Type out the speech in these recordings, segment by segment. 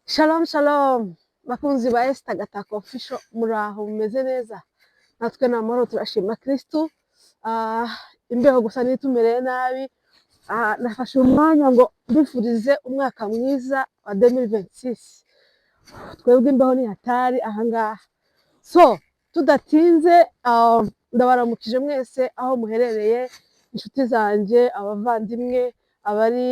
Shalom shalom, bakunzi ba Esther Gatako Official, muraho, mumeze neza? Natwe ni amahoro, turashima Kristu. Imbeho gusa ntitumereye nabi. Nafashe umwanya ngo mbifurize umwaka mwiza wa 2026. Twebwe imbeho ni hatari ahangaha. So tudatinze, ndabaramukije mwese aho muherereye, inshuti zanjye, abavandimwe, abari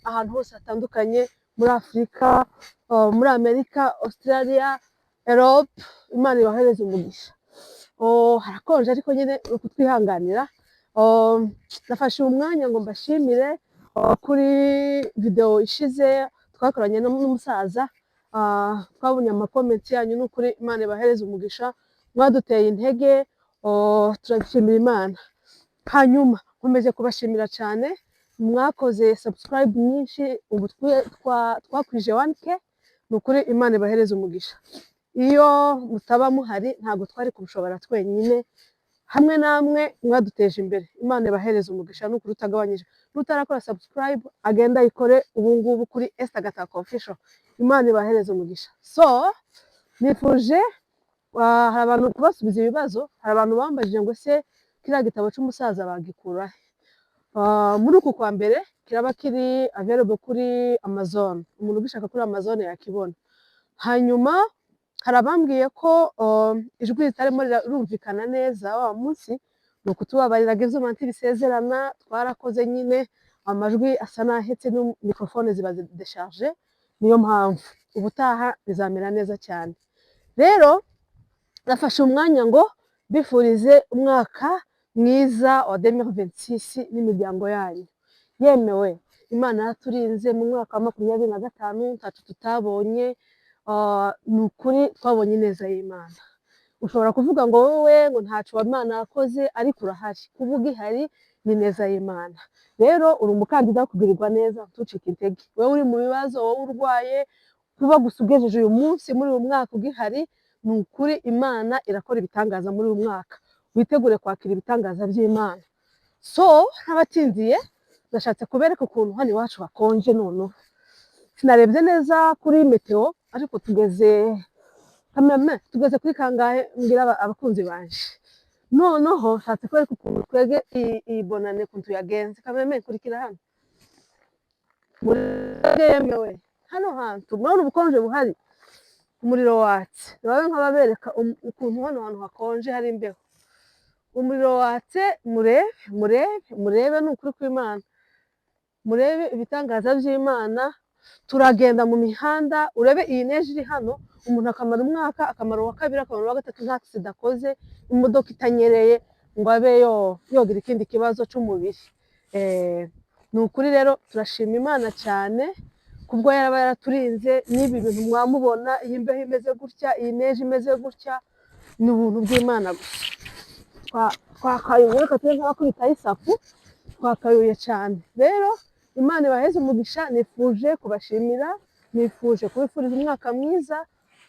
ahantu hose hatandukanye muri Afurika, muri Amerika, Australia, Europe, Imana ibahereze umugisha. Oh, harakonje ariko nyine uri kutwihanganira. Oh, nafashe umwanya ngo mbashimire, oh, kuri video ishize twakoranye n'umusaza. Twabonye ama comments yanyu, n'ukuri Imana ibahereze umugisha, mwaduteye intege, oh, turabishimira Imana. Hanyuma nkomeje kubashimira cyane, mwakoze subscribe nyinshi, ubu twakwije 1K. Ni ukuri Imana ibahereze umugisha. Iyo mutaba muhari ntabwo twari kubishobora twenyine. Hamwe namwe mwaduteje imbere, Imana ibahereze umugisha n'ukuri utagabanyije. N'utarakora subscribe agenda ayikore ubu ngubu kuri Esther Gatako Official. Imana ibahereze umugisha. So nifuje, hari abantu kubasubiza ibibazo. Hari abantu bambajije ngo: "Ese kiriya gitabo cy'umusaza bagikura he?" Muri uku kwa mbere kiraba kiri available kuri Amazon, umuntu ugishaka kuri Amazon yakibona. Hanyuma hari abambwiye ko ijwi ritarimo rirumvikana neza wa munsi. Ni ukutubabarira, ivyuma ntibisezerana, twarakoze nyine, amajwi asa n'ahetse, microphone ziba déchargé, niyo mpamvu. Ubutaha bizamera neza cyane. Rero nafashe umwanya ngo mbifurize umwaka mwiza wa 2026 n'imiryango yanyu. Yemewe, Imana yaraturinze mu mwaka wa 25, ntacyo tutabonye. Ni ukuri twabonye ineza y'Imana. Ushobora kuvuga ngo wowe ngo ntaco Imana yakoze, ariko urahari, kuba ugihari ni neza y'Imana. Rero uri umukandida wo kugirirwa neza, ntucike intege. Wowe uri mu bibazo, wowe urwaye, kuba gusa ugejeje uyu munsi muri uyu mwaka ugihari, ni ukuri Imana irakora ibitangaza muri uyu mwaka. Witegure kwakira ibitangaza by'Imana. So ntabatindiye, nashatse kubereka ukuntu hano iwacu hakonje. Noneho sinarebye neza kuri météo, ariko tugeze kameme, tugeze kuri kangahe? Mbwira abakunzi banje. Noneho nshatse kubereka ukuntu twebwe iyi bonane ukuntu yagenze. Kameme, kurikira hano. Yemewe, hano hantu murabona ubukonje buhari, umuriro watse. Babe nk'ababereka ukuntu hano hantu hakonje, hari imbeho, umuriro watse. Murebe, murebe, murebe, ni ukuri kw'Imana, murebe ibitangaza by'Imana. Turagenda mu mihanda, urebe iyi neige iri hano. Umuntu akamara umwaka, akamara uwa kabiri, akamara uwa gatatu nta accident akoze, imodoka itanyereye ngo abe yogira ikindi kibazo cy'umubiri. Ni ukuri rero turashima Imana cyane kubwo yaba yaraturinze n'ibi bintu mwamubona, iyi mbeho imeze gutya, iyi neige imeze gutya, ni ubuntu bw'Imana gusa. Twakayuye, reka tube nk'abakubitaho isaku, twakayuye cyane. Rero Imana ibaheze umugisha. Nifuje kubashimira, nifuje kubifuriza umwaka mwiza.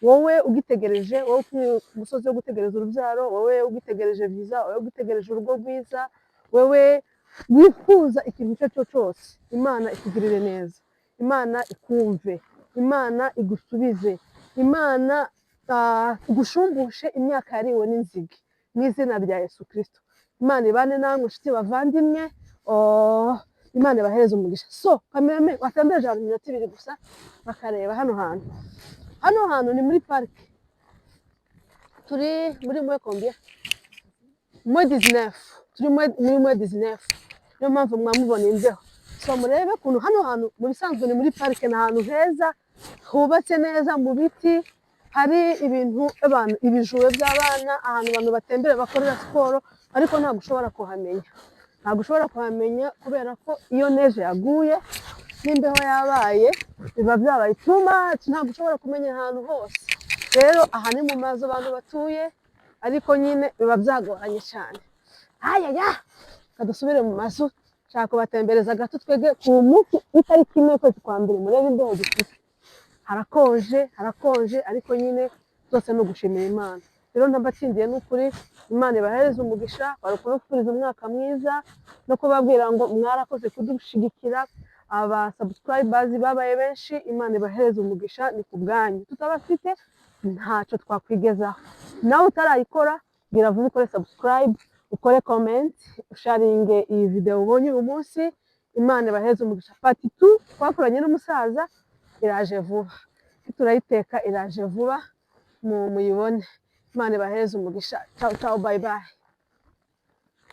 Wowe ugitegereje, wowe uri ku musozi wo gutegereza urubyaro, wowe ugitegereje viza, wowe ugitegereje urugo rwiza, wowe wifuza ikintu icyo ari cyo cyose, Imana ikugirire neza, Imana ikumve, Imana igusubize, Imana igushumbushe imyaka yariwe n'inzige mu izina rya Yesu Kirisito. Imana ibane namwe, inshuti bavandimwe. Oh, Imana ibahereze umugisha. So kameme, watembereje ahantu iminota 2 gusa bakareba hano hantu. Hano hantu ni muri parike. Turi muri moins combien? Moins 19. Turi muri moins 19, niyo mpamvu mwamubona imbeho. So murebe ukuntu hano hantu mu bisanzwe ni muri parike, ni ahantu heza hubatse neza mu biti, hari ibintu abantu, ibijure by'abana, ahantu abantu batembera, bakorera siporo, ariko ntabwo ushobora kuhamenya, ntabwo ushobora kuhamenya kubera ko iyo neige yaguye n'imbeho yabaye biba byabaye too much, ntabwo ushobora kumenya ahantu hose. Rero aha ni mu mazu abantu batuye, ariko nyine biba byagoranye cyane. Ayaya, kadusubire mu mazu. Nshaka kubatembereza gato. Twege ku munsi w'itariki 1 y'ukwezi kwa mbere, murebe imbeho dufite. Harakonje, harakonje, ariko nyine byose ni ugushimira Imana. Rero ntabatsindiye, n'ukuri Imana ibahereze umugisha. Bari kubifuriza umwaka mwiza no kubabwira ngo mwarakoze kudushigikira. Aba subscribers babaye benshi, Imana ibahereze umugisha, ni ku bwanyu. Tutabafite ntacyo twakwigezaho. Nawe utarayikora, gira vuba ukore subscribe, ukore comment, usharinge iyi video ubonye uyu munsi. Imana ibahereze umugisha. Part 2 twakoranye n'umusaza iraje vuba, turayiteka, iraje vuba, muyibone. Imana ibahereze umugisha. Ciao ciao, bye bye.